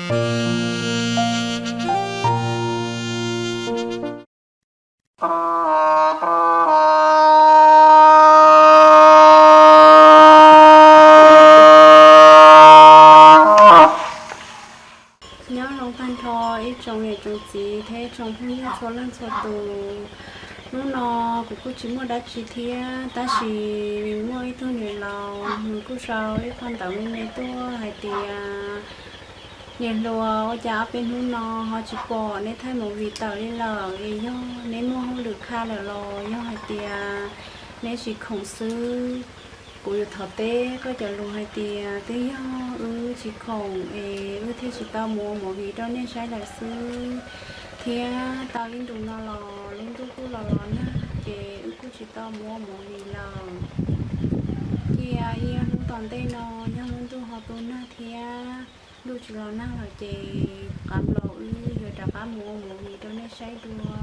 Nyob zoo tag nrho ib tsoom niam tsoom txiv thiab ib tsoom phooj ywg txhua leej txhua tus. Hnub no kuv kuj tsis muaj dab tsi thiab, tab sis muaj ib tug niam laus nws kuj sau ib qho ntawv me me tuaj hais tias niam hluas, ua cas ob peb hnub no ho tsis pom neb thaij movie tawm li lawm, es yog neb muaj hauj lwm khaj lawm los yog hais tias neb tsis khoom xwb. Kuv yuav thov teb koj cov lus hais tias twb yog wb tsis khoom es wb thiaj tsis tau mus ua movie rau nej saib lawm xwb, thiab tau ib ntus no los lub ntuj kuj los los nag ces wb kuj tsis tau mus ua movie lawm. Cia ib ob hnub tom ntej no yog lub ntuj ho tu nag thiab ntuj tsis los nag lawm ces qav nplaum wb yuav rov qab mus ua movie rau nej saib dua.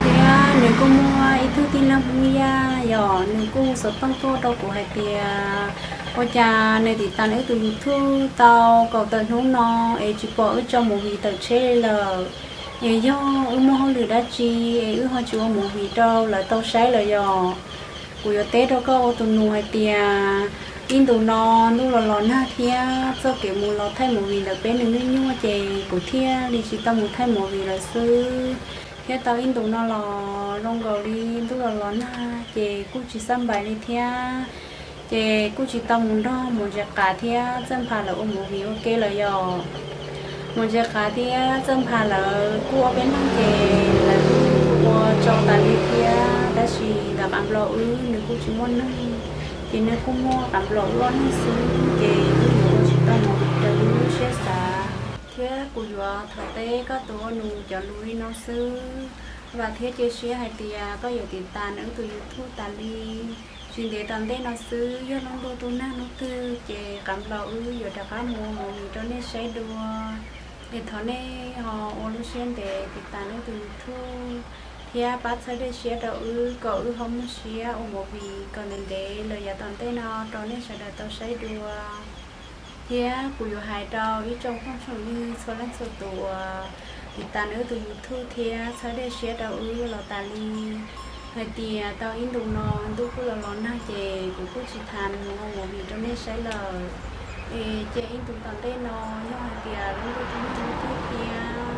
Thiab nws kuj muaj ib tug tij laug Hmoob Yaj yom, nws kuj xov tooj tuaj rau kuv hais tias ua cas nws tiv tas wb tus YouTube tau kaum tawm hnub no es tsis pom wb tso movie tawm tsheb li lawm, es yog wb muaj hauj lwm dab tsi es wb ho tsis ua movie rau lawv tau saib lawm yom. Kuv yuav teb rau koj ua tus nus hais tias ib ntus no ntuj los los nag thiab txoj kev mus los thaij movie ntawm peb nws nyuaj nyuaj ces kuv thiaj li tsis tau mus thaij movie lawm xwb. Thiab tau ib ntus no los zoo nkaus li ntuj los los nag ces kuj tsis xab npais li thiab. Ces kuj tsis tau mus nrog Maum Ntses Qav thiab Txawj Nphas lawv ua movie ua ke lawm yom. Maum Ntses Qav thiab Txawj Nphas lawv kuj ob peb leeg ces lawv kuj ua tso tas li thiab, tab sis ntawm qav nplaum wb nws kuj tsis muaj neeg, ces nws kuj muaj qav nplaum wb ob leeg xwb, ces wb yuav ua tsis tau mus raws li wb lub siab xav. Thiab kuv yuav thov teb koj tus ua nus cov lus li no xwb. Vam thiab cia siab hais tias koj yuav tiv tas wb tus YouTube tas li. Tsis ntev tom ntej no xwb yog lub ntuj tu nag hnub twg ces qav nplaum wb yuav rov qab mus ua movie rau nej saib dua. Es thov nej ho ua lub siab ntev tiv tas wb tus YouTube thiab pab txhawb dej siab rau wb kom wb ho muaj siab ua movie kom ntev ntev los yav tom ntej no rau nej sawv daws tau saib dua. Thiab kuv yuav hais rau ib tsoom phooj tsoom ywg txhua leej txhua tus uas tiv tas wb tus YouTube thiab txhawb dej siab rau wb los tas li, hais tias tau ib ntus no ntuj kuj los los nag ces kuv kuj tsis tham mus ua movie rau nej saib lawm. Es cia ib ntus tom ntej no yog hais tias lub ntuj tu nag hnub twg thiab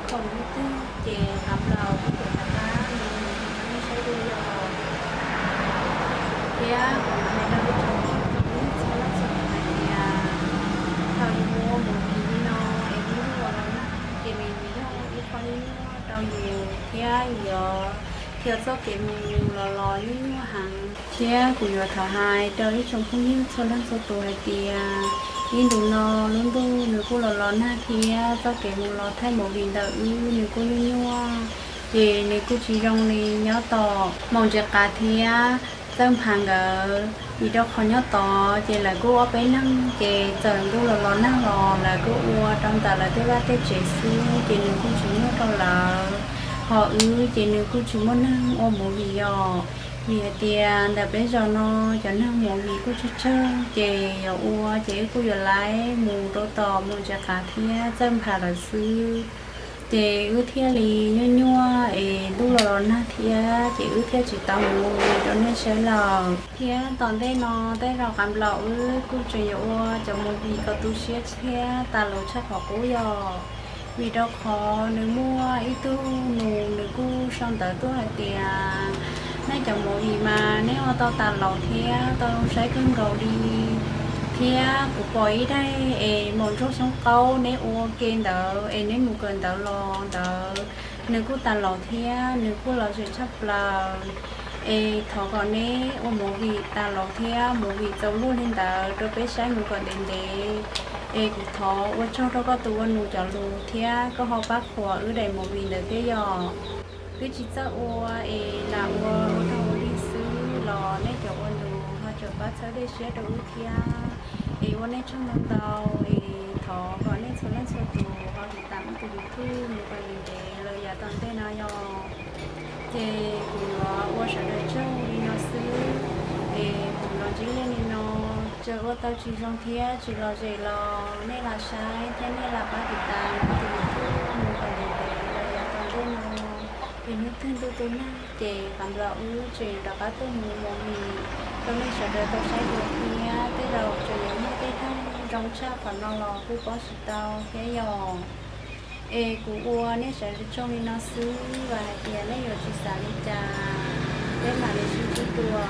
khoom hnub twg ces qav nplaum wb yuav rov qab mus ua movie rau nej saib dua yom. Thiab kuv hais rau ib tsoom phooj tsoom ywg txhua leej txhua tus hais tias thaum yus mus ua movie li no es lub ntuj los los nag ces nws yog ib qho nyuaj nyuaj rau yus thiab yus yuav khiav txoj kev mus los los nyuaj nyuaj heev. Thiab kuv yuav thov hais rau ib tsoom phooj ywg txhua leej txhua tus hais tias ib ntus no lub ntuj nws kuj los los nag thiab txoj kev mus los thaij movie ntawm wb nws kuj nyuaj nyuaj, ces nws kuj tsis zoo li nyob tom Maum Ntses Qav thiab Txawj Nphas nkawd, vim rau qhov nyob tod ces lawv kuj ob peb leeg ces txawm ntuj los los nag los lawv kuj ua rau ntawm lawv tej vaj tej tsev xwb ces nws kuj tsis nyuaj rau lawv. Ho wb ces nws kuj tsis muaj neeg ua movie os, vim hais tias ntawm peb zos no cov neeg movie kuj tsawg tsawg ces yuav ua ces wb kuj yuav laib mus rau tom Maum Ntses Qav thiab Txawj Nphas lawm xwb. Ces wb thiaj li nyuaj nyuaj es ntuj los los nag thiab ces wb thiaj tsis tau mus ua movie rau nej saib lawm. Thiab tom ntej no tej zaum qav nplaum wb kuj tseem yuav ua cov movie kom tu siab thiab tas lus tshaj qhov qub yom. Vim rau qhov nws muaj ib tug nus nws kuj sau ntawv tuaj hais tias nej cov movie mas neb ua tau tas laus thiab tau zoo saib kawg nkaus li. Thiab kuv pom ib daim es Maum Ntsuag Xyoob Qaub neb ua ke ntawd es neb mus kawm ntawv los ntawd, nws kuj tas laus thiab nws kuj lom zem tshaj plaws. Es thov kom neb ua movie tas laus thiab movie txaus luag li ntawd rau peb saib mus kom ntev ntev. Es kuv thov ua tsaug rau koj tus ua nus cov lus thiab koj ho pab qhuas wb daim movie ntawd thiab yom. Twb tsis txawj ua es lam ua ua rau ua li xwb los nej cov ua nus ho tseem pab txhawb dej siab rau wb thiab. Es ua nej tsaug ntau ntau es thov kom nej txhua leej txhua tus ho tiv tas wb tus YouTube mus kom ntev ntev los yav tom ntej no yom. Ces kuv yuav ua sawv daws tsaug li no xwb, es kuv los ntsib nej li no. Txawm ua tau tsis zoo thiab tsis lom zem los nej lam saib thiab nej lam pab tiv tas kuv tus YouTube mus kom ntev ntev los yav tom ntej no, es hnub twg ntuj tu nag ces qav nplas wb tseem rov qab tuaj mus mus mis rau nej sawv daws tau saib dua thiab. Tej zaum tseem yuav muaj tej dag zoo tshaj qhov no los kuj paub tsis tau thiab yom. Es kuv ua nej sawv daws tsaug li no xwb, vam hais tias nej yuav tsis xav li cas, peb mam li sib ntsib dua.